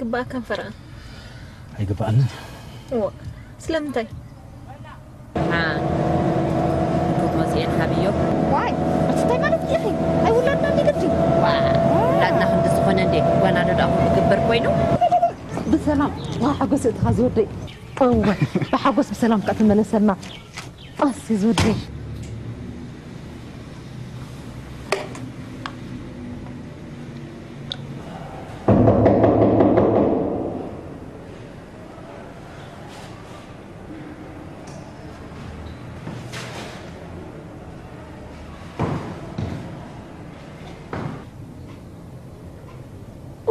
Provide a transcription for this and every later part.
ግባኣካን ፈረቓ። ኣይግባኣንን። እዎ፣ ስለምንታይ? ሓ ክትመፅኤን ሓብዮ ዋይ ኣቲ እንታይ ማለት ኢኺ? ኣይውለድና እንዲ ግዲ። ላትና ክንዲ ዝኾነ እንዴ ጓና ዶ ዳኹ ክግበር ኮይኑ ብሰላም ዋ ሓጎስ እትኻ ዝወደይ እወ ብሓጎስ ብሰላም ከኣ ትመለሰልና ኣሲ ዝወደይ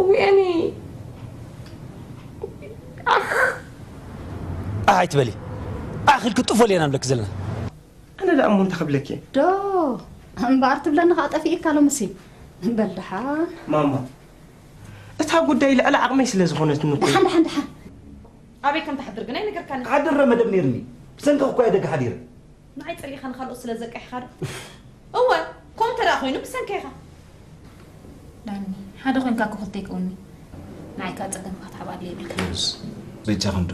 እውያኒ ኣህ ኣይትበሊ። ኣኺል ክጥፎ ሌና ንብለክ ዘለና። ኣነ ደኣ እሞ እንታይ ክብለኪ እየ? ዶ እምበኣር ትብለኒ ከዓ ጠፊእካ ሎምሲ። በል ደሓን። ማማ እታ ጉዳይ ልዕሊ ዓቕመይ ስለ ዝኾነትኒ እኮ። ደሓን ደሓን ደሓን። ኣበይ ከም ትሓድር ግን ኣይነገርካኒ። ክሓድር መደብ ነይርኒ። ብሰንኪ እኮ እየ ደገ ሓዲረ። ንዓይ ጸሊእካ ንኻልኦት ስለ ዘቃይሕኻ ዶ? እወ፣ ከምኡ እንተ ደኣ ኮይኑ ብሰንኪ ኢኻ። ዳኒ፣ ሓደ ኮይንካ እኮ ክልተ ይከውኒ። ንዓይ ከኣ ጸገምካ ክትሓብኣለይ የብልካ። በጃኹም ዶ?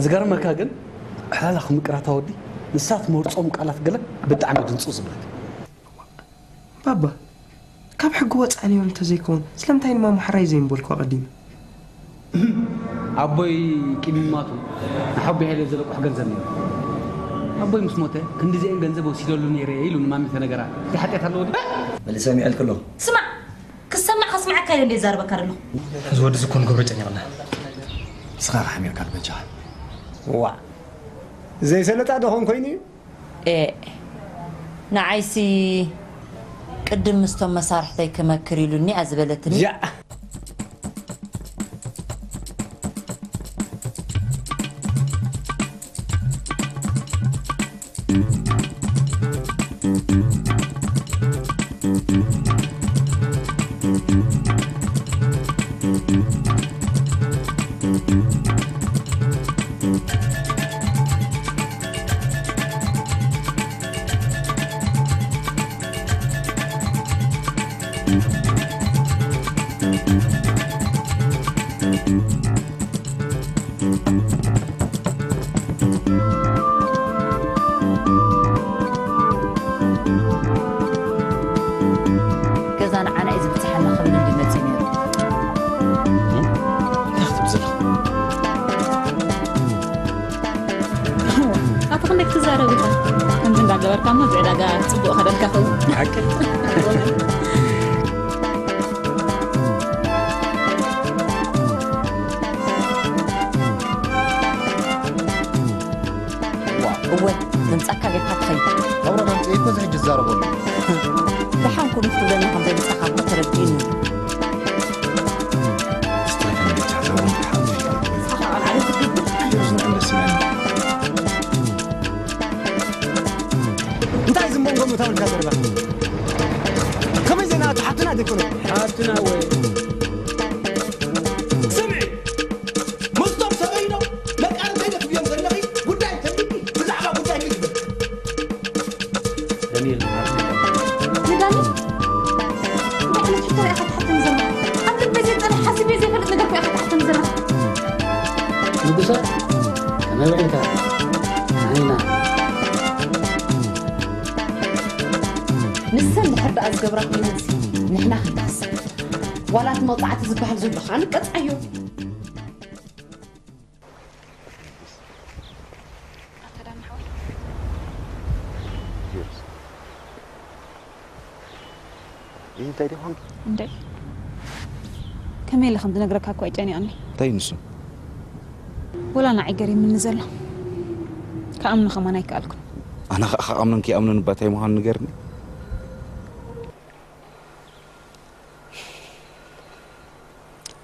ዝገርመካ ግን ዕላላ ክምቅራታ ወዲ ንሳ ትመርጾም ቃላት ገለ ብጣዕሚ ድንጹ ዝብለካ። ባባ ካብ ሕጊ ወፃእ ነይሩ እንተዘይከውን ስለምንታይ ንማማ ሕራይ ዘይምበልኩ ኣቐዲመ? ኣቦይ ቂም ይማቱ ንሓቦይ ሃይለ ዘለቅሑ ገንዘብ ነይሩ። ኣቦይ ምስ ሞተ ክንድዚአን ገንዘብ ወሲደሉ ነይረ ኢሉ ንማሚ ተነገራ። እንታይ ሓጢኣት ኣለዎ ድዩ? መሊሰ ሰሚዐልኪ ኣለኹ። ስማዕ ክሰማዕ ከስማዓካ ኢለ እንደ ዛረበካ ዘለኹ። እዚ ወዲ እዚ እኮ ንገብሮ ጨኒቕና። ንስኻ ርሓም ኢልካ በጃኻ። ዋዕ ዘይሰለጣ ዶ ኾን ኮይኑ እዩ? ኤእ ንዓይሲ ቅድም ምስቶም መሳርሕተይ ክመክር ኢሉኒ እያ ዝበለትኒ። ያእ! ገዛ ንዓና እዩ ዝብፅሓና ክብል እንዲ መፅእ ነይሩ። እንታይ ክትብል ዘለኹ? ኣቲ ክንደይ ክትዛረብ ኢኻ? ከምዚ እንዳገበርካ እሞ እዚ ዕዳጋ ፅቡቕ ከደልካ ኸውን። ሓቂ? እወ ምምፃእካ ጌርካ ትኸይድ ኣውራ መምፅኤ እኮ እዚ ሕጂ ዝዛረበሉ ደሓን ኩኑ ክትብለና ከም ዘይምፃእካ እኮ ተረዲእኒ እንታይ ዝመንጎ ምታውልካ ዘረባ ከመይ ዜና ሓፍትና ዘይኮነ ሓፍትና ወይ ስምዒ ምስቶም ሰበይኖም መቃርተይ ዶ ትብዮም ዘለኺ ጉዳይ እንተልዩኒ ብዛዕባ ጉዳይ ግን ትብል ዳንኤል ንዳኒ እንታይ ዓይነት ሕቶ ኢኻ ትሓተኒ ዘለኻ? ኣብ ልበይ ዘይጸንሕ ሓሲበ ዘይፈልጥ ነገር እኮ ኢኻ ትሓተኒ ዘለኻ። ንጉሰ ከመይ ውዒልካ? ዓይና ንሰን ድሕር ደኣ ዝገብራ ኮይነንሲ ንሕና ክንክስ ዋላ እቲ መቕጻዕቲ ዝበሃል ዘሎ ከዓ ንቀጽዓዮ። እንታይ ደኾን እንደ ከመይ ኢለ ከም ዝነግረካ እኮ ይጨኒቕኒ። እንታይ ንሱ ወላ ንዓይ ገሪምኒ ዘሎ ክኣምኖ ከማን ኣይከኣልኩን። ኣነ ከዓ ክኣምኖን ከይኣምኖን እባ እንታይ ምዃኑ ንገርኒ።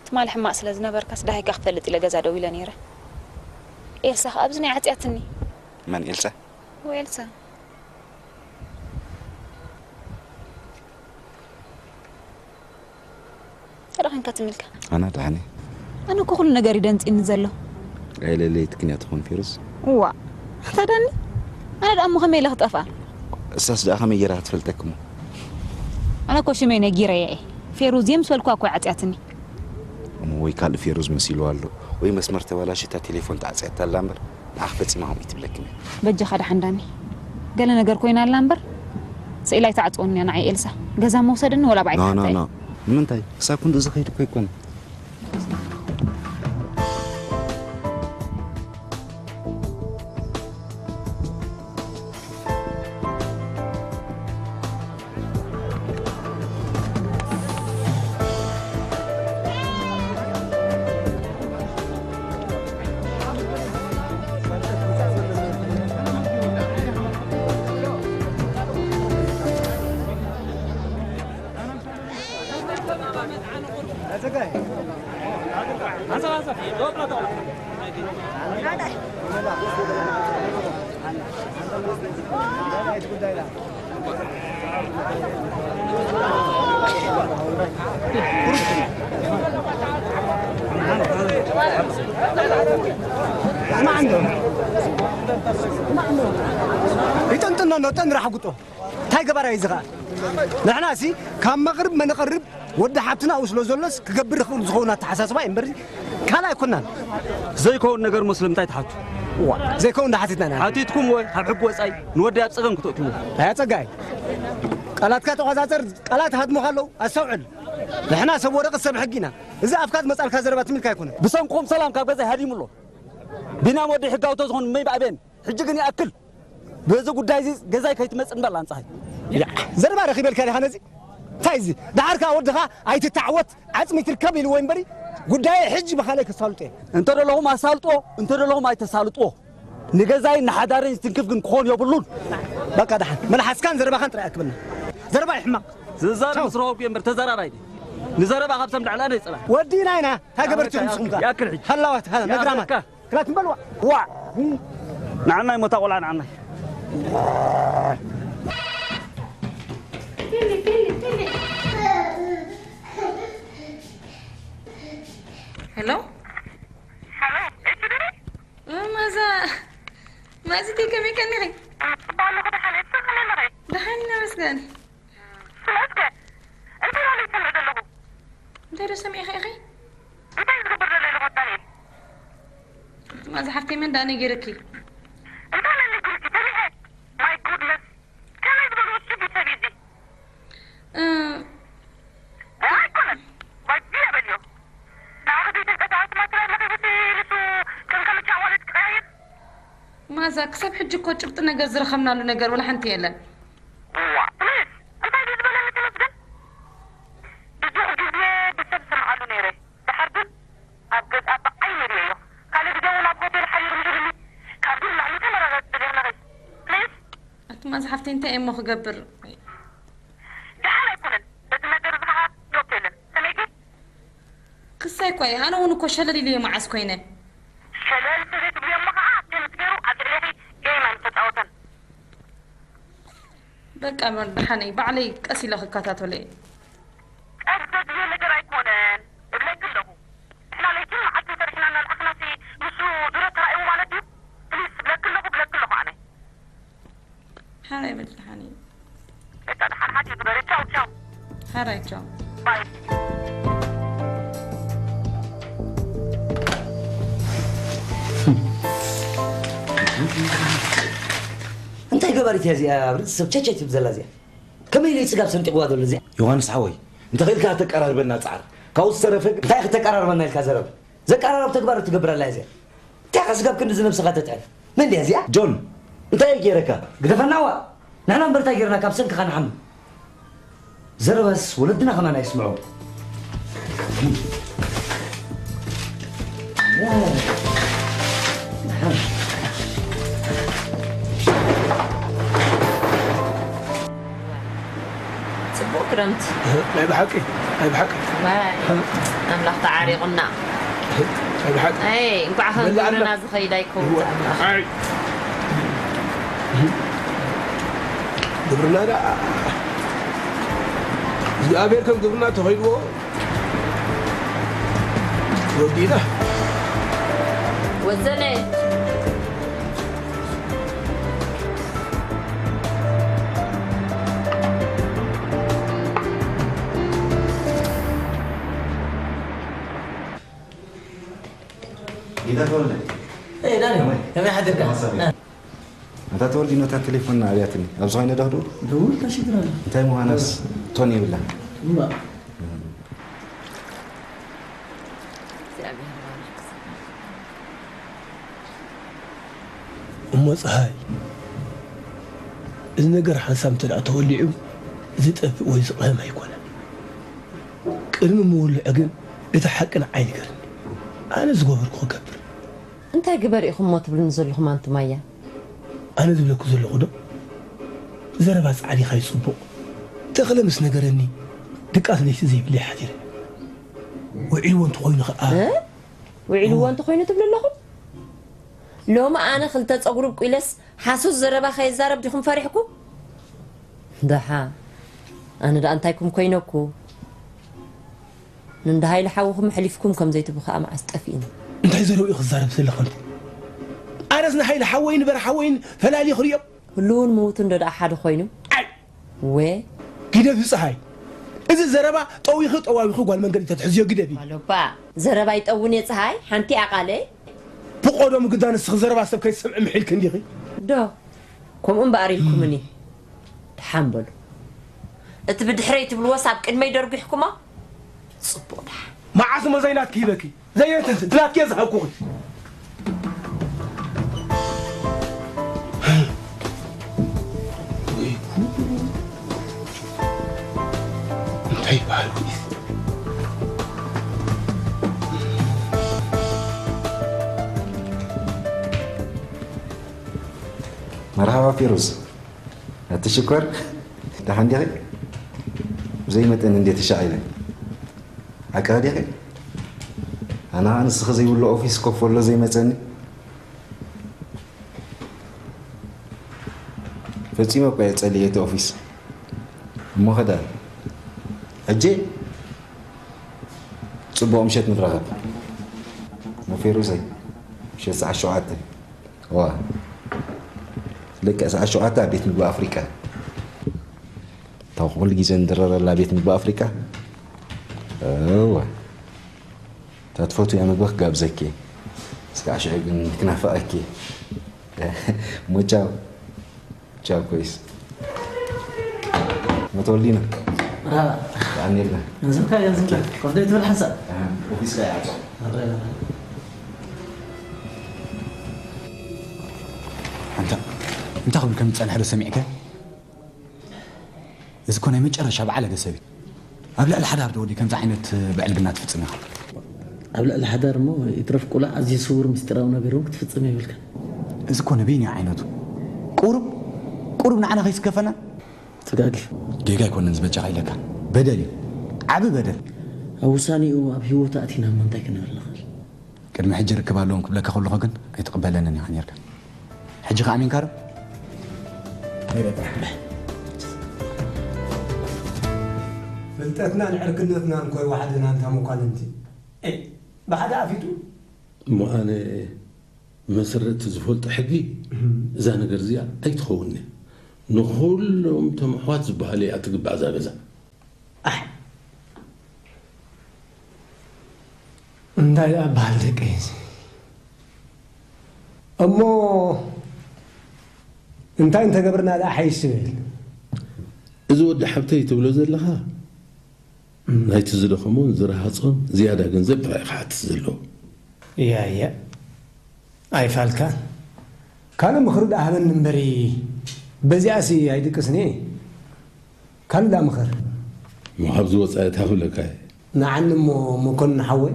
ትማሊ ሕማቕ ስለ ዝነበርካስ ደሃይካ ክፈልጥ ኢለ ገዛ ደው ኢለ ነይረ። ኤልሳ ከኣ ኣብዚ ናይ ዓጽያትኒ። መን ኤልሳ? ወኤልሳ ተረኺንካ ትምልካ ኣና ደሓነ ኣነ እኮ ኩሉ ነገር ይደንፂኒ ዘሎ ኣይለለይት ክንያ ትኾን ፌሩስ ዋ ኣታ ዳኒ ኣነ ደኣ እሞ ከመይ ኢለ ክጠፍኣ እሳስ ደኣ ከመይ ጌራ ክትፈልጠክሞ ኣነ እኮ ሽመይ ነጊረያ እየ ፌሩዝ ምስ በልኳ እኮ ዓፅያትኒ እሞ ወይ ካልእ ፌሩዝ መሲልዋ ኣሎ፣ ወይ መስመር ተበላሽታ ቴሌፎን ተዓጽያታ ኣላ እምበር፣ ንዓኺ ፈጺማ ከምኡ ኣይትብለክን እያ። በጃኻ ደሓን ዳኒ፣ ገለ ነገር ኮይና ኣላ እምበር፣ ስኢላ ኣይትዓጽወኒ እያ ንዓይ ኤልሳ። ገዛ መውሰድኒ ወላ ብዓይ ኖ ኖ ክሓታ እየ። ኖ፣ ንምንታይ? ክሳብ ክንድኡ ዝኸይድ እኮ ኣይኮነን። ይጠንጥኖ ኖጠን ራሕጉጦ እንታይ ገባራይ ዝኸ ንሕና ሲ ካብ መቕርብ መንቐርብ ወዲ ሓብትና ኣብኡ ስለ ዘሎስ ክገብር ይኽእል ዝኸውን ኣተሓሳስባ እዩ እምበር ካልእ ኣይኮናን። ዘይከውን ነገር እሞ ስለምንታይ ትሓቱ? እዋ ዘይከውን ዶ ሓቲትና ኢና። ሓቲትኩም ወይ ካብ ሕጊ ወጻኢ ንወዲ ኣብ ጸገም ክተእትዎ። ኣያ ጸጋይ ቃላትካ ተቖጻጸር፣ ቃላት ሃድሙኻ ኣለዉ ኣስተውዕል። ንሕና ሰብ ወረቐት ሰብ ሕጊ ኢና። እዚ ኣፍካ ዝመጻልካ ዘረባ ትምልካ ኣይኮነን። ብሰንክኹም ሰላም ካብ ገዛይ ሃዲሙ ኣሎ። ቢንያም ወደይ ሕጋዊ ተዝኾን እመይ ብኣቤን። ሕጂ ግን ይኣክል። በዚ ጉዳይ እዚ ገዛይ ከይትመጽእ እምበር ላንጻይ። ያ ዘረባ ረኺበልካ ዲኻ ነዚ? እንታይ እዚ? ደሓር ከኣ ወድኻ ኣይትተዓወት ዓጽሚ ትርከብ ኢልዎ እምበሪ ጉዳየ ሕጂ ብኻልእ ከሳልጦ እየ። እንተ ደለኹም ኣሳልጦ እንተ ደለኹም ኣይተሳልጦ። ንገዛይን ንሓዳረይን ዝትንክፍ ግን ክኾን የብሉን። በቃ ደሓን መልሓስካን ዘረባኻን ጥራይ ኣክብልና። ዘረባ ይሕማቕ። ዝዛረብ ምስ ረኸብኩ እየ እምበር ተዘራራይ ድየ። ንዘረባ ካብ ሰም ላዕሊ ኣነ ይጸላእ። ወዲና ኢና እንታይ ገበርቲ ኢኹም ንስኹም ከኣ። ይኣክል ሕጂ። ሃላዋት ሃላ ነግራማት። ይኣኽለካ። ክላት በልዋ። ዋዕ ንዓናይ ሞታ ቆልዓ ንዓናይ። ሄሎ ሄሎ፣ እቲ ድረስ ማዛ ማዝቲ ከመይ ከኒኺ? ጽቡቕ ኣለኹ፣ ደሓን እየ። ንስኺ ከመይ ኣለኺ? ደሓን ኢና መስገን። ስለ እስከ እንታይ ማለት ይሰምዕ ዘለኹ? እንታይ ዶ ሰሚዕኺ ኢኺ? እንታይ ዝገብር ዘሎ ኢለ ቆጣኒ። ማዛ ሓፍተይ መን ደኣ ነጊርኪ? እንታይ መን ነጊርኪ? ሰሚዐ። My goodness። ከመይ ዝበለ ውሱድ እዩ ሰብ እዚ? እ፣ ኣይኮነን። ባጅ የበልዮ። ንዓኺ ዘይተንቀሳቐሲ ማትርያል ለኺፉሲ ንሱ ከም ከምቻ ኣዋልድ ክቐያይር? ማዛ፣ ክሳብ ሕጂ እኮ ጭብጢ ነገር ዝረኸብናሉ ነገር ወላ ሓንቲ የለን። እዋ፣ ፕሊስ፣ እንታይ ድዩ ዝበለኒ ተመስገን? ብዙሕ ግዜ ብሰብ ዝሰምዓሉ ነይረ። ደሓር ግን ኣብ ገዝኣ ብዓይኒ ርእየዮ። ካልእ ግዜ እውን ኣብ ሆቴል ሓቢሩ ምሂሩኒ። ካብ ዱር ላዕሊ ተመራረጽ ደሊኽለኺ። ፕሊስ። ኣቲ ማዛ ሓፍተይ እንታይ እየ እሞ ክገብር? ደሓን ኣይኮነን። በዚ ነገር እዚ ኸዓ ዶብ የለን። ሰመይኪ? ክሳይ እኳ እየ። ኣነ እውን እኮ ሸለል ኢለዮ መዓስ ኮይነ። ሸለል ስለ ትብልዮ እሞ ኸዓ ኣብቲ ምስ ገይሩ ኣብ ልዕሌኺ ጌም ኣይምተጻወተን። በቃ እምበር ደሓነይ ባዕለይ ቀስ ኢለ ክከታተሎ እየ። ቀስ ዘድልዮ ነገር ኣይኮነን እብለኪ ኣለኹ። ንሕና ለይትን መዓልትን ሰሪሕና እናልኣኽናሲ ንሱ ድሮ ተራእይዎ ማለት ድዩ? ፕሊስ እብለኪ ኣለኹ እብለኪ ኣለኹ ኣነ። ሓራይ በል ደሓነይ። በቃ ደሓን ሓቂ ግበሪ። ቻው ቻው። ሓራይ ቻው። ባይ። እንታይ ገባሪት እያ እዚኣ ኣብ ርእሲ ሰብ ቸቸ ትብል ዘላ እዚኣ? ከመይ ኢሉ እዩ ጽጋብ ሰንጢቕዋ ዘሎ እዚኣ? ዮሃንስ ሓወይ፣ እንተኺኢልካ ከተቀራርበና ጽዓር። ካብኡ ዝተረፈ ግን እንታይ ክተቀራርበና ኢልካ ዘረባ? ዘቀራርብ ተግባር ትገብር ኣላ እዚኣ። እንታይ ኢኻ ስጋብ ክንድዚ ነብስኻ ተጥዕር? መን ድያ እዚኣ? ጆን፣ እንታይ እየ ገይረካ? ግደፈና ዋእ! ንሕና እምበር እንታይ ገይርናካ ብሰንክኻ ንሓምም። ዘረባስ ወለድና ከማን ኣይስምዑ። ጽቡቕ ክረምቲ። ናይ ብሓቂ ናይ ብሓቂ። ዋይ ኣምላኽ ተዓሪቑና። ናይ ብሓቂ። ኣይ እንቋዕ ከም መላእ ግብርና ኣምላኽ። ዝኸይድ ኣይከውን እወ። ኣምላኽ። ኣይ። ግብርና ደኣ እግዚኣብሔር ከም ግብርና ተኸይድዎ ወዲእና። ወዘነ። ጌታ ተወልደ። ኤ፣ ዳኒ፣ ከመይ? ከመይ ሓደርካ? ማሳቢ። እ። ኣንታ ተወልዲ፣ ነታ ቴሌፎንና ኣብያትኒ። ኣብ ዝኾነ ዶ ክድውል? ደውል፣ እንታይ ሽግር ኣሎ? እንታይ ምዃናስ ቶን የብላን። እምባ። እሞ ጸሃይ፣ እዚ ነገር ሓንሳብ እንተ ደኣ ተወሊዑ ዝጠፍእ ወይ ዝቕህም ኣይኮነን። ቅድሚ ምውልዑ ግን እቲ ሓቂ ንዓይ ንገርኒ። ኣነ ዝገበርኩ ክገብር። እንታይ ግበር ኢኹም እሞ ትብሉኒ ዘለኹም ኣንቱም ኣያ? ኣነ ዝብለኩ ዘለኹ ዶ? ዘረባ ጻዕዲኻ እዩ ጽቡቕ። ተኽለ ምስ ነገረኒ፣ ድቃስ ለይቲ ዘይብለይ ሓዲረ። ውዒልዎ እንተኾይኑ ኸኣ እ? ውዒልዎ እንተኾይኑ ትብሉ ኣለኹም? ሎሚ ኣነ ክልተ ጸጉሪ ብቁለስ ሓሶት ዘረባ ከየዛረብ ዲኹም ፈሪሕኩም? ደሓ፣ ኣነ ደኣ እንታይ ኩም ኮይነኩ? ንእንዳ ሃይለ ሓውኹም ኣሕሊፍኩም ከም ዘይትህቡ ከኣ መዓስ ጠፊእኒ። እንታይ ዘረባ እዩ ክዛረብ ዘለኹ ኣንቲ? ኣነስ ንሃይለ ሓወይን በረ ሓወይን ፈላልየ ክርእዮም? ህሉውን ምዉትን ዶ ደኣ ሓደ ኮይኑ? ኣይ! ወ ግደፊ ጸሃይ። እዚ ዘረባ ጠዊኺ ጠዋዊኺ ጓል መንገዲ ተትሕዝዮ ግደፊ። ዋሎባ፣ ዘረባ ይጠውን እየ ጸሃይ፣ ሓንቲ እያ ቃለይ። ብቆዶ ምግዳ ንስኺ ዘረባ ሰብ ከይትሰምዒ ምሒልኪ እንዲኺ። ዶ፣ ከምኡ እምበኣር ኢልኩምኒ። ደሓን በሉ። እቲ ብድሕረይ ትብልዎስ ኣብ ቅድመይ ደርጒሕኩሞ? ጽቡቕ ደሓን። መዓስ እሞ ዘይናትኪ ሂበኪ? ዘየንተን ድላትኪ እየ ዝሃብኩኺ። እንታይ ይበሃል? መርሃባ ፌሩዝ። ኣቲ ሽኮር፣ ደሓን ዲኺ? ብዘይ መጠን እንዴ ተሻቒለ። ሓቅኻ ዲኺ? ኣነ ኸኣ ንስኺ ዘይብሉ ኦፊስ ኮፍ በሎ ዘይመጸኒ። ፈጺመ እኮ እየ ጸሊኤ እቲ ኦፊስ። እሞ ኸ ደኣ ሕጂ ጽቡቕ ምሸት ንራኸብ። እሞ ፌሩዘይ፣ ምሸት ሰዓት ሸውዓተ። ዋ፣ ልክዕ ሰዓት ሸውዓተ ኣብ ቤት ምግቢ ኣፍሪቃ። እታ ኩሉ ግዜ ንድረረላ ቤት ምግቢ ኣፍሪቃ። እወ። እታ ትፈትውያ ምግቢ ክጋብዘኪ። እስካዕ ሽዑ ግን ክናፍቐኪ። እሞ ቻው። ቻው ኮይስ። መተወልዲና። መርሃባ። ብጣዕሚ የለ። ገንዘብካ፣ ገንዘብካ። ኮርደይ ትብል ሓንሳብ። ኣሃ፣ ኦፊስካ ይዓጾ። ኣረ። ኣንታ፣ እንታይ ክብል ከም ዝጸንሐ ዶ ሰሚዕካ? እዚ እኮ ናይ መጨረሻ ብዓለገ ሰብ እዩ። ኣብ ልዕሊ ሓዳር ዶ ወዲ ከምዚ ዓይነት ብዕልግና ትፍጽም ኢኻ? ኣብ ልዕሊ ሓዳር እሞ ይትረፍ ቁላዕ ኣዝዩ ስዉር ምስጢራዊ ነገር እውን ክትፍጽም የብልካን። እዚ እኮ ንበይኑ እዩ ዓይነቱ። ቁሩብ፣ ቁሩብ ንዓና ከይስከፈና። ተጋጊ። ጌጋ ኣይኮነን ዝበጃኻ ኢለካ። በደል እዩ። ዓቢ በደል። ኣብ ውሳኔኡ ኣብ ህይወቱ ኣቲና እሞ እንታይ ክንብል ንኽእል? ቅድሚ ሕጂ ርክብ ኣለዎም ክብለካ ከለኹ ግን ኣይትቕበለንን ኢኻ ኔርካ። ሕጂ ከኣ ኣሚንካ ዶ? ከይደ ጥራሕ። ፍልጠትናን ዕርክነትናን እኮ ይወሓደና ኣንታ መኳንንቲ። ኤ፣ ብሓደ ኣፊጡ። እሞ ኣነ መሰረት ዝፈልጦ ሕጊ እም። እዛ ነገር እዚኣ ኣይትኸውን እያ። ንኹሎም እቶም ኣሕዋት ዝበሃሉ እያ ትግባእ እዛ ገዛ። ኣሕ። እንታይ ደኣ በሃል ደቀይ እዚ? እሞ እንታይ እንተገብርና ደኣ ሓይሽ ትብል? እዚ ወዲ ሓብተይ ትብሎ ዘለኻ፣ እም። ናይቲ ዝደኸሞን ዝረሃጾን ዝያዳ ገንዘብ ጥራይ እዩ ክሓትት ዘለዎ። እያ፣ እያ። ኣይፋልካን። ካልእ ምኽሪ ደኣ ሃበኒ እምበሪ፣ በዚኣሲ ኣይድቅስን እየ። ካልእ ደኣ ምኸር። እሞ ካብዚ ወጻኢ እንታይ ክብለካ እየ? ንዓኒ እሞ መኮንን ሓወይ፣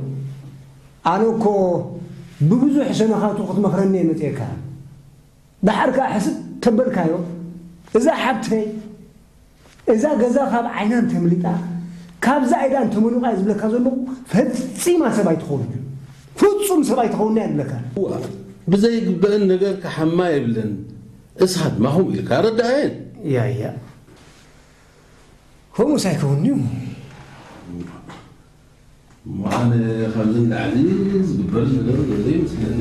ኣነ እኮ ብብዙሕ ሸነኻቱ ክትመኽረኒ እየ መጺኤካ። ደሓር ከኣ ሕስብ ተበልካዮ፣ እዛ ሓብተይ፣ እዛ ገዛ ካብ ዓይና እንተምሊጣ፣ ካብዛ ኢዳ እንተመሊቓ እየ ዝብለካ ዘለኹ፣ ፈጺማ ሰብ ኣይትኸውን። ፍጹም ሰብ ኣይትኸውን እያ ዝብለካ። እዋ፣ ብዘይግበአን ነገር ክሓማ የብለን። እሳ ድማ ከምኡ ኢልካ ኣረድኣየን። ያያ። ከምኡስ ኣይከውን'ዩ። እሞ ኣነ ካብዚ ንላዕሊ ዝግበር ነገር ዘሎ ይመስለኒ።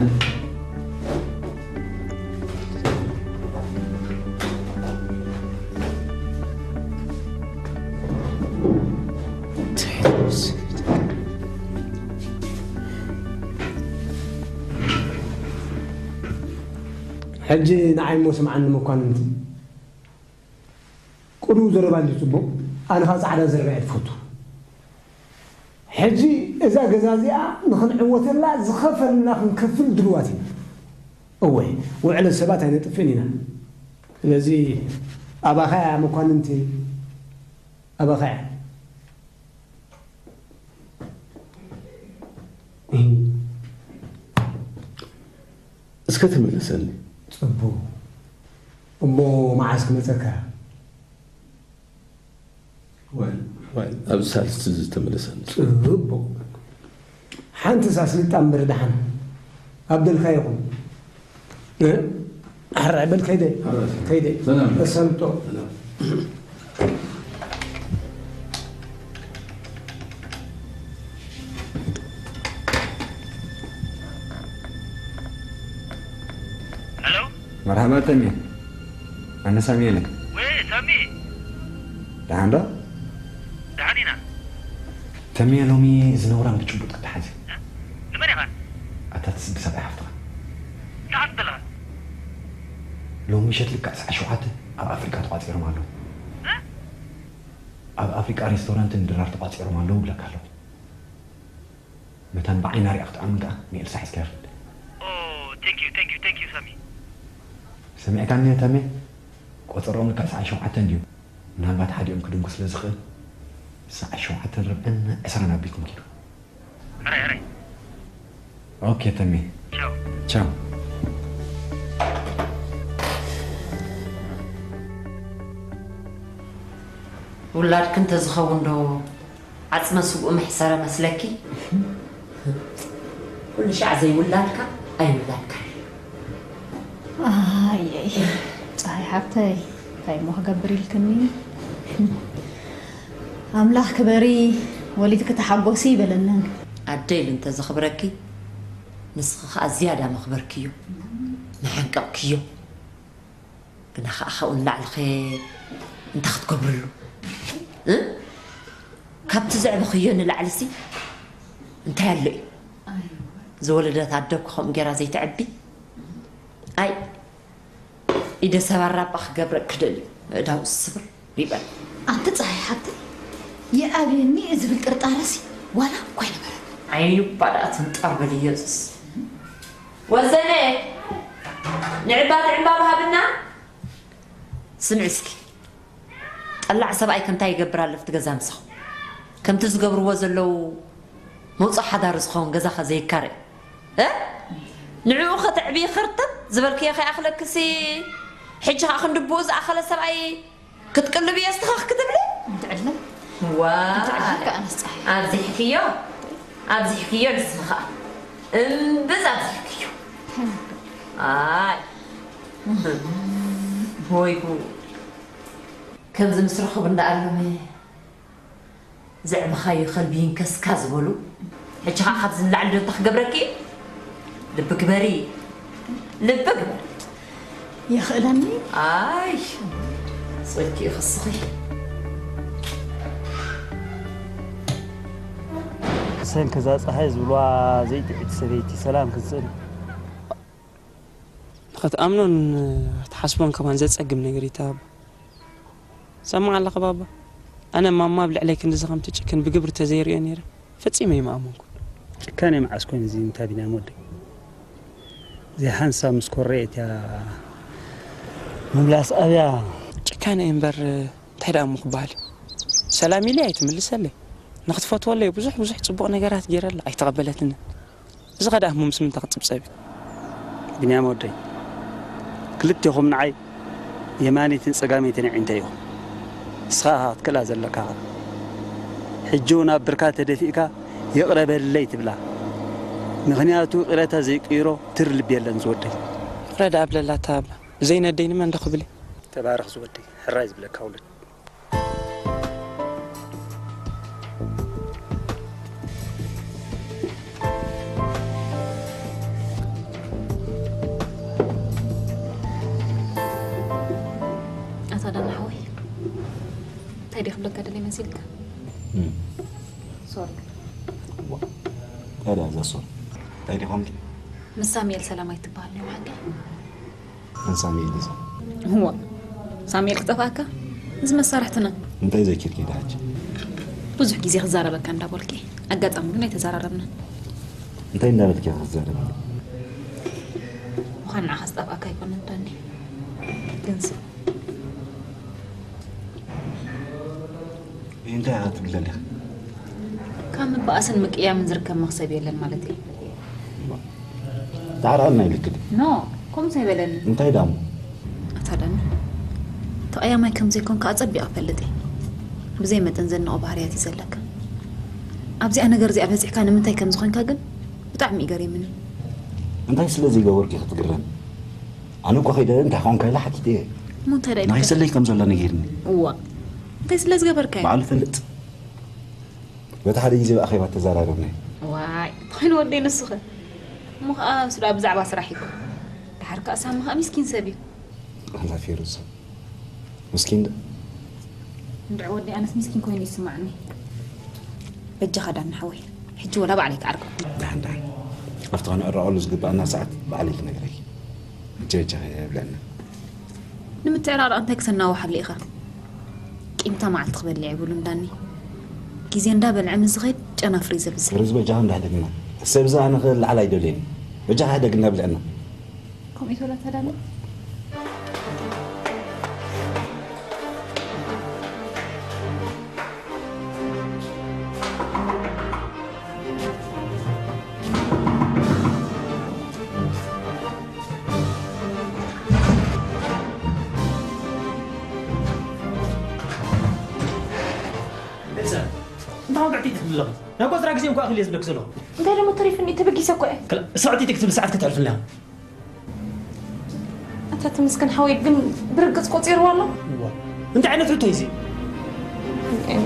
ሕጂ ንዓይ እሞ ስምዓኒ መኳንንቲ። ቅሉው ዘረባ እንድዩ ጽቡቕ፣ ኣነ ኸኣ ጻዕዳ ዘረባ እየ ዝፈቱ። ሕጂ እዛ ገዛ እዚኣ ንኽንዕወተላ ዝኸፈልና ክንከፍል ድልዋት ኢና። እወ፣ ውዕለት ሰባት ኣይነጥፍእን ኢና። ስለዚ ኣባኻ እያ መኳንንቲ፣ ኣባኻ እያ። እስከ ተመለሰኒ። ጽቡቕ። እሞ መዓስ ክመጸካ? ዋይ፣ ኣብ ሳልስቲ ዝተመለሰኒ። ጽቡቕ። ሓንቲ ሳስሊጣ እምበር ደሓን ኣብ ደልካ ይኹን። እ? ኣረ በል ከይደ፣ ከይደ። ሰላም። ተሰልጦ። ሄሎ መርሓባ ተሜ፣ ኣነ ሳሙኤል እየ። ወይ ሳሚ፣ ደሓን ዶ? ደሓን ኢና። ተሜ፣ ሎሚ እዚ ነውራም ብጭቡጥ ክትሓዚ። ንመን ኢኻ? ኣታ ትስቢ ሰብኣይ ሓፍትኻ። እንታይ ሓፍ ዘለኻ? ሎሚ ምሸት ልክዕ ሰዓት ሸውዓተ ኣብ ኣፍሪቃ ተቋጺሮም ኣለዉ። እ? ኣብ ኣፍሪቃ ሬስቶራንትን ድራር ተቋጺሮም ኣለዉ እብለካ ኣለኹ። መታን ብዓይና ሪኣ ክትኣምን ከኣ ንኤልሳ ሒዝካያ ኺድ። ኦ፣ thank you፣ thank you፣ thank you ሳሚ። ሰሚዕካኒ ተሜ? ቆጸርኦም ልክዕ ሰዓት ሸውዓተ እንድዩ። ምናልባት ሓዲኦም ክድንጉ ስለ ዝኽእል ሰዓት ሸውዓተን ርብዕን ዕስራን ኣቢልኩም ኪዱ። ሕራይ ሕራይ። ኦኬ ተሜ። ቻው። ቻው። ውላድኪ እንተዝኸውን ዶ ዓጽመ ስግኡ መሕሰረ መስለኪ? ኩሉ ሻዕ ዘይውላድካ ኣይውላድካን። ኣየይ ጸሃይ ሓብተይ እንታይ እሞ ክገብር ኢልክኒ? ኣምላኽ ክበሪ ወሊድኪ ተሓጎሲ ይበለንን። ኣደ ኢሉ እንተዘኽብረኪ ንስኺ ኸኣ ዝያዳ መኽበርክዮ መሓንቀቕክዮ። ግና ኸዓ ካብኡ ንላዕሊ ኸ እንታይ ክትገብርሉ እ? ካብቲ ዘዕበኽዮ ንላዕሊ ሲ እንታይ ኣሎ እዩ? ዝወለደት ኣደ እኮ ከምኡ ጌራ ዘይተዕቢ። ኣይ ኢደ ሰባራ እባ ክገብረኪ ደልዩ ኣእዳው ስብር ይበል። ኣንቲ ጸሃይ ሓብተይ ይኣብየኒ ዝብል ጥርጣረሲ ዋላ እኳ ኣይነበረን። ዓይኑ እባ ደኣ ትንጠር በል ኢየሱስ። ወዘነ ንዕባቲ ዕምባባ ሃብና። ስምዒ እስኪ ጠላዕ ሰብኣይ ከ እንታይ ይገብር ኣሎ ኣብቲ ገዛ ምሳኹም? ከምቲ ዝገብርዎ ዘለዉ መውፅእ ሓዳሩ ዝኸውን ገዛ ኸ ዘይካረ እ? ንዕኡ ኸተዕብዪ ኽርተት ዝበልክዮ ኸይኣኽለክሲ ሕጂ ኸዓ ክንዲ ብኡ ዝኣኸለ ሰብኣይ ክትቅልብዮ ዝተኸኽ ክትብሊ? እንትዕለም ዋ እንትዕለም ከኣ ኣነስ ፀሓይ ኣብዚሕክዮ ኣብዚሕክዮ ንስኺ ኸዓ እምብዛ ኣብዚሕክዮ ኣይ ወይ ጉድ ከምዚ ምስ ረኸቡ እንዳኣለመ ዘዕበኻዮ ከልቢ ይንከስካ ዝበሉ ሕጂ ኸዓ ካብዚ ንላዕሊ ዶ እንታይ ክገብረኪ እዩ ልቢ ግበሪ ልቢ ግበሪ የኽእለኒ ኣይ ፅልኪ እዩ ክስኺ ሰንኪ እዛ ፀሓይ ዝብልዋ ዘይጥዕቲ ሰበይቲ ሰላም ክንስእን ንኽትኣምኖን ክትሓስቦን ከማን ዘጸግም ነገር እዩ ተባባ። ትሰምዕ ኣለኻ ባባ? ኣነ ማማ ኣብ ልዕለይ ክንድዚ ከም ትጭክን ብግብሪ ተዘይርእዮ ነይረ ፈጺመ ኣይምኣመንኩን። ጭካነ መዓስ ኮይኑ እዚ እንታ ቢንያም ወደይ? ዘይሓንሳብ ምስ ኮረየት እያ ምምላስ ኣብያ። ጭካነ እዩ እምበር እንታይ ደኣ እሞ ክበሃል እዩ? ሰላም ኢለያ ኣይትምልሰለይ። ንኽትፈትወለይ ብዙሕ ብዙሕ ጽቡቕ ነገራት ገይረላ ኣይተቐበለትንን። እዚ ኸ ደኣ እሞ ምስ ምንታይ ክጽብጸብ እዩ? ቢንያም ወደይ፣ ክልቴኹም ንዓይ የማነይትን ጸጋመይትን ኣዒንተይ ኢኹም። ንስኻ ኢኻ ክትክእላ ዘለካ ኢኻ። ሕጂ እውን ኣብ ብርካ ተደፊእካ ይቕረ በልለይ ትብላ። ምኽንያቱ ይቕረታ ዘይቅይሮ ትር ልቢ የለን ዝወደይ። ይቕረ ደኣ ብለላ ኣታ ባባ። ብዘይ ነደይ ንመን ዶ ክብል እየ? ተባረኽ ዝወደይ፣ ሕራይ ዝብለካ ውሉድ። ኣታ ዳና ሓወይ፣ እንታይ ድየ ክብለካ ደልየ መሲልካ? ሶሪ። እንታይ ደኣ እዛ ሶሪ? እንታይ ዲኹም? ምስ ሳሙኤል ሰላም ኣይትበሃልን እዮም ሓቀይ? ንሳሙኤል እዩ። እዋ ሳሙኤል ክጠፍኣካ? እዚ መሳርሕትና። እንታይ ዘኪርኪ ዳሓች? ብዙሕ ግዜ ክዛረበካ እንዳበልኪ፣ ኣጋጣሚ ግን ኣይተዛራረብናን። እንታይ እንዳበልኪ ክትዛረቢ? ምዃን ንዓኻ ዝጠፍኣካ ኣይኮነን ዳኒ። ግንስ እንታይ ኢኻ ትብለኒ? ካብ ምባኣስን ምቅያምን ዝርከብ መኽሰብ የለን ማለት እዩ። ዳዕራና ይልክድ። ኖ፣ ከምኡ ዘይበለኒ። እንታይ ዳሞ? ኣታ ዳኒ፣ ተቐያማይ ከም ዘይኮንካ ኣጸቢቐ እፈልጥ እየ። ብዘይ መጠን ዘንቆ ባህርያት እዩ ዘለካ። ኣብዚኣ ነገር እዚኣ በጺሕካ ንምንታይ ከም ዝኾንካ ግን ብጣዕሚ እዩ ገሪምኒ። እንታይ ስለ ዘይገበርኩ ክትግረም? ኣነ እኮ ከይደ እንታይ ኾንካ ኢለ ሓቲተ እየ። እሞ እንታይ ዳይ ናይ ሰለይ ከም ዘሎ ነጊርኒ። እዋ፣ እንታይ ስለ ዝገበርካ እዩ? በዓል ፈልጥ። በቲ ሓደ ግዜ ብኣኼባ ተዘራረብና። ዋይ፣ ተኾይኑ ወደይ ንሱኸ? እሞ ኸኣ ንሱ ደኣ ብዛዕባ ስራሕ እዩ። ድሓር ከኣ ሳሚ ኸኣ ሚስኪን ሰብ እዩ። ኣላ ፌሩዝ። ምስኪን ዶ? እንድዒ ወደይ ኣነስ ሚስኪን ኮይኑ ይስማዕኒ። በጃኻ ዳኒ ሓወይ፣ ሕጂ ወላ ባዕለይ ክዓርቆ። ደሓን ደሓን። ኣብቲ ክንዕረቐሉ ዝግባኣና ሰዓት ባዕለይ ክነግረኪ። ሕጂ በጃኺ ብልዕና። ንምትዕራራቕ እንታይ ክሰናውሓሉ ኢኻ? ቂምታ መዓልቲ ክበልዕ ይብሉን ዳኒ። ግዜ እንዳበልዐ ምስ ዝኸይድ ጨናፍር እዩ ዘብዝሕ። ፌሩዝ በጃኻ እንዳሕደግና። ሰብ ዝኣ ንኽእል ላዕላ ኣይደልየን። በጃኻ ሕደግና ብልዕና። ከምኡ ይትበላ ተዳኒ። ቤተሰብ እንታይ ኮን ዕቲት ትብል ኣለኺ? ናይ ቆፅራ ግዜ እንኳ ኣኽል እየ ዝብለኪ ዘለኹ። እንታይ ደሞ ተሪፍኒ ተበጊሰ እኮ እየ። ክላ- እሳ ዕቲት ክትብል ሰዓት ከተሕልፍልና። ኣታ ተመስገን ሓወይ ግን ብርግፅ ቆፂርዋ ኣሎ። እዋ እንታይ ዓይነት ሕቶ እዩ እዚ? እኔ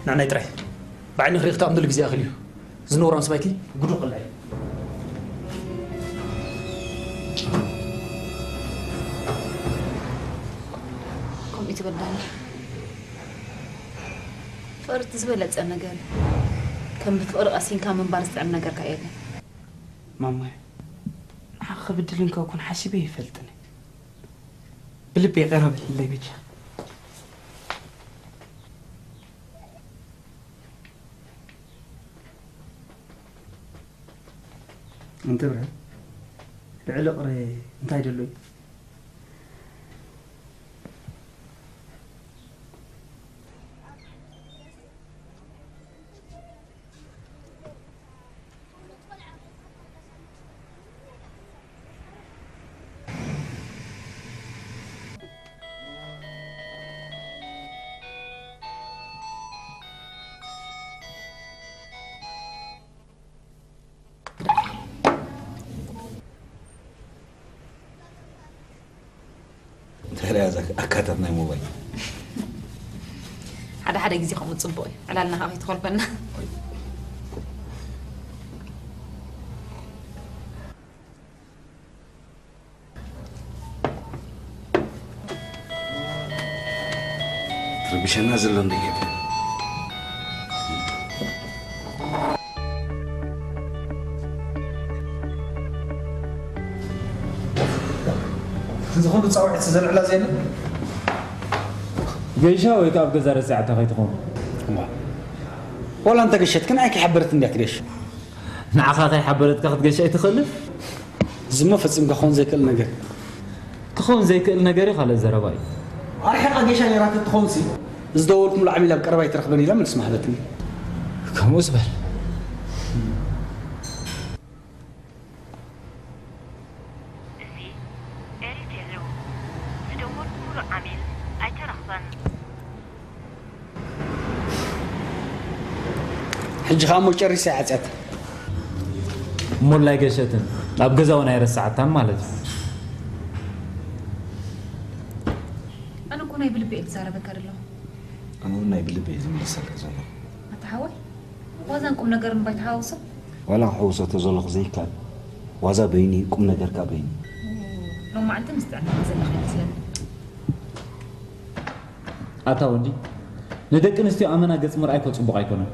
ንዓናይ ጥራይ ብዓይኒ ክርኢ ክተቐምጥሉ ግዜ ኣኽል እዩ። ዝነውራም ስባይኪ ጉዱ ክላ እዩ። ከምኡ ትብል ዳኒ። ፍቕሪ እቲ ዝበለጸ ነገር እዩ። ከም ብፍቕሪ ቀሲንካ ምንባር ዝጥዕም ነገር ከኣ የለን። ማማይ ንዓኺ ክብድል እንከ ኩን ሓሲበ ይፈልጥን። ብልቢ ይቕረ በልለይ በጃ። እንተ ብርሃን ልዕሊ ቅረ እንታይ ደሎ እዩ? እንታይ ደኣ እዛ ኣካታት ናይ ሞባይል? ሓደ ሓደ ግዜ ከምኡ ጽቡቕ እዩ። ዕላልና ከዓ ከይትኾልፈና። ትርብሸና ዘሎ እንደ የለን። እዚ ኩሉ ፃውዒት ዘልዕላ ዘየለ ገይሻ ወይ ከኣ ኣብ ገዛ ረሲዓታ ከይትኸውን። ዋላ እንተ ገሸት ግን ኣይከይሓበረት እንድያ ትገሽ። ንዓኻ ከይሓበረትካ ክትገሽ ኣይትኽእልን። ዝሞ ፈጺምካ ክኸውን ዘይክእል ነገር። ክኸውን ዘይክእል ነገር እዩ ካልእ ዘረባ እዩ። ኣርሒቓ ገይሻ ነይራ ተትኸውን ሲ ዝደወልኩምሉ ዓሚል ኣብ ቀረባ ኣይትረኽበን ኢላ መልሲ ምሃበትኒ። ከምኡ ዝበል። እዚ ኤሪቴል እዩ። ዝደወልኩምሉ ዓሚል ኣይተረኽበን። ሕጂ ኸኣ እሞ ጨሪሳ ይዓጽያት። እሞ ኣይገሸትን ኣብ ገዛ እውን ኣይረስዓታን ማለት እዩ። ኣነ እኮ ናይ ብልቢ እየ ዝዛረበካ ዘለኹ። ኣነ እውን ናይ ብልቢ እየ ዝምልሰልካ ዘለኹ። ኣታ ሓወይ ዋዛን ቁም ነገርን ባይተሓዋውሶ። ዋላ ክሕውሶ ተዘለኹ ዘይከኣል ዋዛ በይኒ ቁም ነገር ከኣ በይኒ። ሎማዓንቲ ምስ ጥዕናኻ ዘለኻ ይመስለኒ። ኣታ ወዲ ንደቂ ኣንስትዮ ኣመና ገጽ ምርኣይ እኮ ጽቡቕ ኣይኮነን።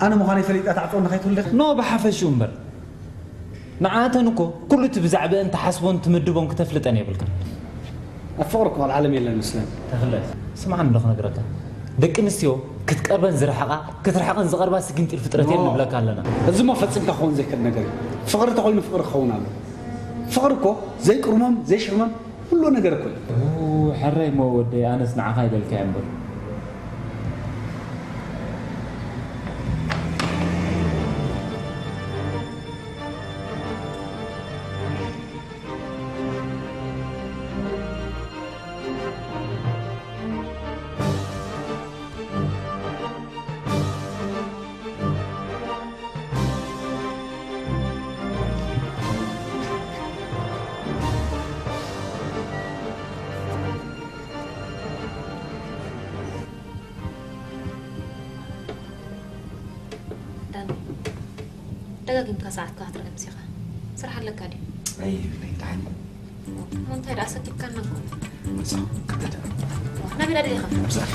ኣነ ምዃነይ ፈሊጣ ትዓጽወኒ ከይትብል ዲኻ? ኖ፣ ብሓፈሽኡ እምበር። ንዓተን እኮ ኩሉ እቲ ብዛዕባአን ትሓስቦን ትምድቦን ክተፍልጠን የብልካ። ኣብ ፍቕሪ እኮ ካልእ ዓለም የለን መስለን። ተኽለ፣ ስምዓኒ ዶ ክነግረካ? ደቂ ኣንስትዮ ክትቀርበን ዝረሓቓ፣ ክትርሕቐን ዝቐርባ ስጊንጢር ፍጥረት እየን ኖ። ንብለካ ኣለና። እዚ እሞ ፈጺምካ ክኸውን ዘይክእል ነገር እዩ። ፍቕሪ ተኾይኑ ፍቕሪ ክኸውን ኣሎ። ፍቕሪ እኮ ዘይቅርሞም ዘይሽርሞም ኩሉ ነገር እኮ እዩ። ኡ፣ ሕራይ እሞ ወደይ፣ ኣነስ ንዓኻ ይበልካ እምበር። ዳኒ፣ ደጋጊምካ ሰዓትካ ክትርኢ ምስ ኢኻ። ስራሕ ኣለካ ድዩ? ኣይብለይ፣ ደሓን። እሞ እንታይ ደኣ ሰኪትካና እኮ። መጻኹ፣ ክተዳ። ናበይ ደኣ ደሊኻ? መጻኹ።